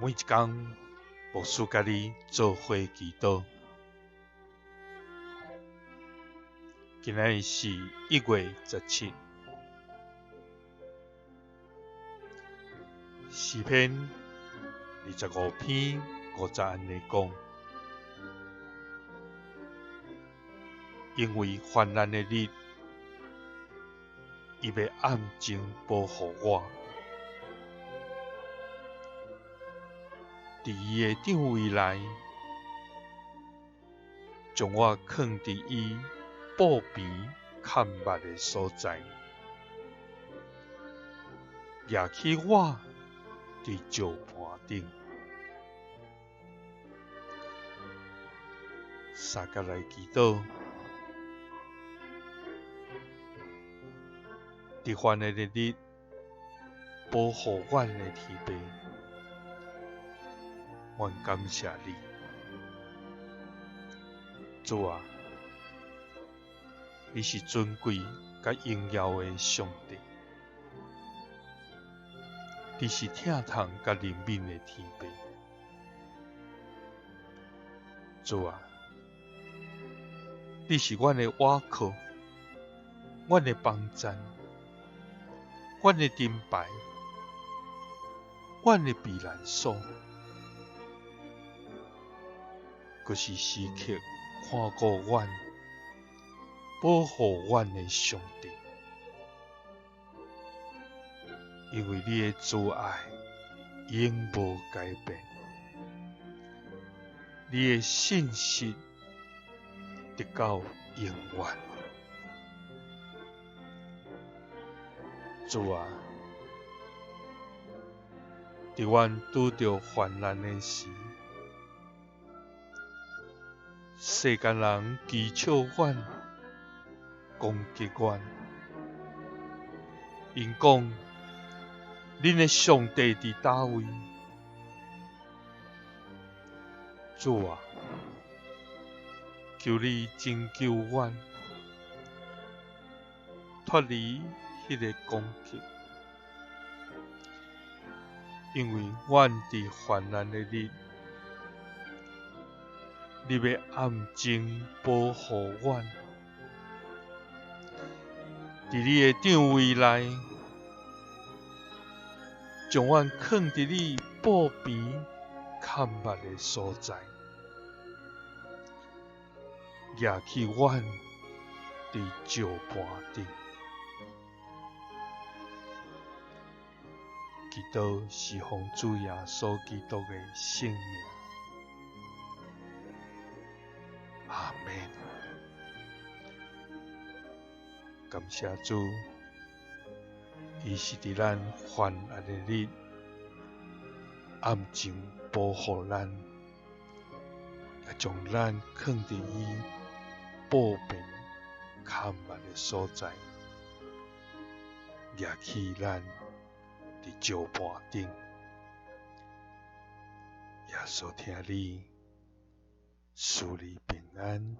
每一工，牧師佮你做伙祈禱。今仔日是1月17，詩篇25篇5節按呢講：因為患難的日，伊欲暗中保護我。佇伊的帳帷內，將我囥佇伊布棚崁密的所在，舉起我佇石磐頂，相佮來祈禱。佇患難的日，保護阮的天父。阮感謝你，主啊，你是尊貴佮榮耀的上帝，你是疼痛佮憐憫的天父。主啊，你是阮的倚靠，阮的幫贊，阮的盾牌，阮的避難所。閣是時刻看顧阮、保護阮的上帝，因為你的慈愛永無改變，你的信實直到永遠。主啊，佇阮拄著患難的時，世間人譏笑阮、攻擊阮，𪜶講：恁的上帝佇佗位？主啊，求你拯救阮，脫離彼个攻擊，因為阮佇患難的日，你欲暗中保護阮，佇你的帳帷內，將阮囥佇你布棚崁密的所在，舉起阮佇石磐頂。祈禱是奉主耶穌基督的聖名。阿們。感謝主，伊是佇咱患難的日，暗中保護咱，也將咱囥佇伊布棚崁密的所在，舉起咱佇石磐頂。耶穌疼你，賜你平安。